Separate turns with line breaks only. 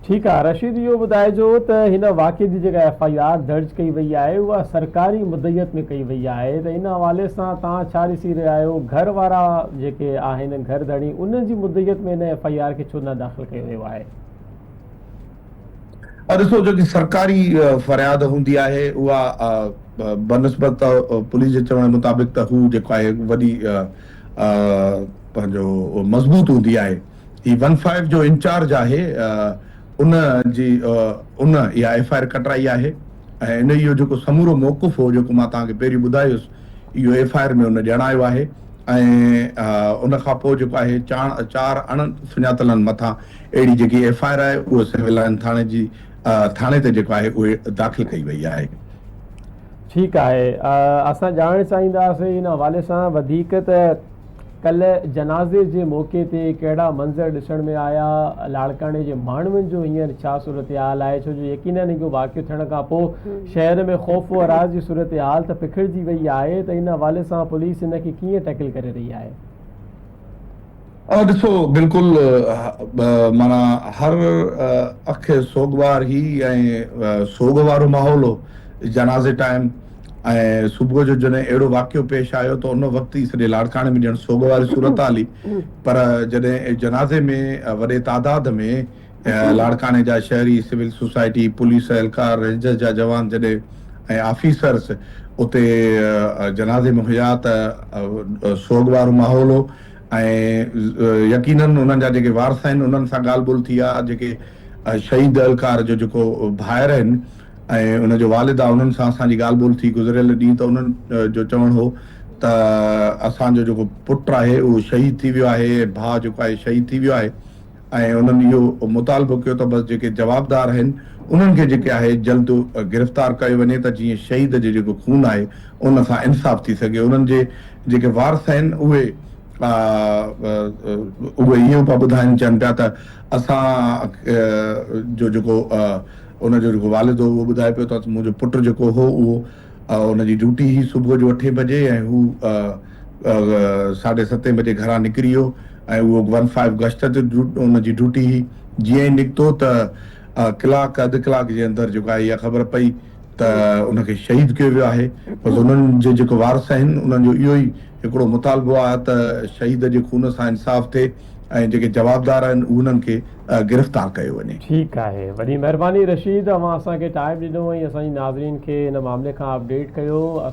ٺيڪ آ رشيد اهو ٻڌائجو ته هن واقعي جي جيڪا ايف I R درج ڪئي وئي آهي اها سرڪاري مدعيت ۾ ڪئي وئي آهي ته ان حوالي سان توهان ڇا ڏسي رهيا آهيو گهر وارا جيڪي آهن گهر ڌڻي انهن جي مدعيت ۾ هن ايف I R کي ڇو نه داخل ڪيو ويو آهي؟
ڏسو جيڪي سرڪاري فرياد هوندي آهي اها بنسبت پوليس جي چوڻ مطابق ته هو جيڪو آهي وڏي پنهنجو مضبوط هوندي آهي هي ون فائيو جو انچارج آهي ان جي ان اها ايف I R ڪٽرائي آهي ۽ ان اهو جيڪو سمورو موقف هو جيڪو مان توهان کي پهرين ٻڌايس اهو ايف I R ۾ ان ڄاڻايو آهي ۽ ان کان پوء جيڪو آهي چار اڻ سڃاتلن مٿان اهڙي جيڪي ايف I R آهي اهو سول لائن ٿاڻي جي ٿاڻي تي جيڪو آهي اهي داخل ڪئي وئي آهي.
ٺيڪ آهي اسان ڄاڻڻ چاهينداسين ان حوالي سان وڌيڪ ته ڪلهه جنازي جي موقعي تي ڪهڙا منظر ڏسڻ ۾ آيا، لاڙڪاڻي جي ماڻهن جو هينئر ڇا صورتحال آهي، ڇو جو يقينن اهو واقعو ٿيڻ کان پوء شهر ۾ خوف و هراس جي صورتحال ته پکڙجي وئي آهي ته ان حوالي سان پوليس ان کي ڪيئن ٽيڪل ڪري رهي آهي.
ڏسو بلڪل معنيٰ هر اک سوڳوار هئي ۽ سوڳ وارو ماحول هو جنازي ٽائيم ۽ صبح جو جڏهن اهڙو واقعو پيش آيو ته ان وقت ئي سڄي لاڙڪاڻي ۾ ڄڻ سوڳ واري صورتحال هئي پر جڏهن جنازي ۾ وڏي تعداد ۾ لاڙڪاڻي جا شهري، سول سوسائٽي، پوليس اهلڪار، رينجرز جا جوان جڏهن ۽ آفيسرز اتي جنازي ۾ هيا ته سوڳ وارو ماحول هو ۽ يقينن انهن جا جيڪي وارث آهن انهن سان ڳالهه ٻولهه ٿي آهي جيڪي شهيد اهلڪار جو جيڪو ڀائر آهن ۽ ان جو والد آ انهن سان اسان جي ڳالهه ٻولهه ٿي گذريل ڏينهن ته انهن جو چوڻ هو ته اسان جو جيڪو پٽ آهي اهو شهيد ٿي ويو آهي ۽ ڀاء جيڪو آهي شهيد ٿي ويو آهي ۽ انهن اهو مطالبو ڪيو ته بس جيڪي جوابدار آهن انهن کي جيڪي آهي جلد گرفتار ڪيو وڃي ته جيئن شهيد جو جيڪو خون آهي ان سان انصاف ٿي سگهي انهن جي جيڪي وارث آهن اهي اهي اهو پيا ٻڌائن چون پيا ته اسان جو جيڪو ان جو جيڪو والد هو اهو ٻڌائي پيو ته منهنجو پٽ جيڪو هو اهو ان جي ڊيوٽي هئي صبح جو اٺين بجي ۽ هو ساڍي ستين بجي گهران نڪري ويو ۽ اهو ون فائيو گشت تي ان جي ڊيوٽي هئي جيئن ئي نڪتو ته ڪلاڪ اڌ ڪلاڪ جي اندر جيڪو آهي اها خبر پئي ته ان کي شهيد ڪيو ويو آهي بس انهن جي جيڪو وارث آهن انهن جو اهو ئي هڪڙو مطالبو آهي ته شهيد جي خون سان انصاف ٿئي ۽ جيڪي جوابدار آهن انهن کي گرفتار ڪيو وڃي.
ٺيڪ آهي وڏي مهرباني رشيد اوهان اسان کي ٽائيم ڏنو ۽ اسان جي ناظرين کي ان معاملي کان اپڊيٽ ڪيو.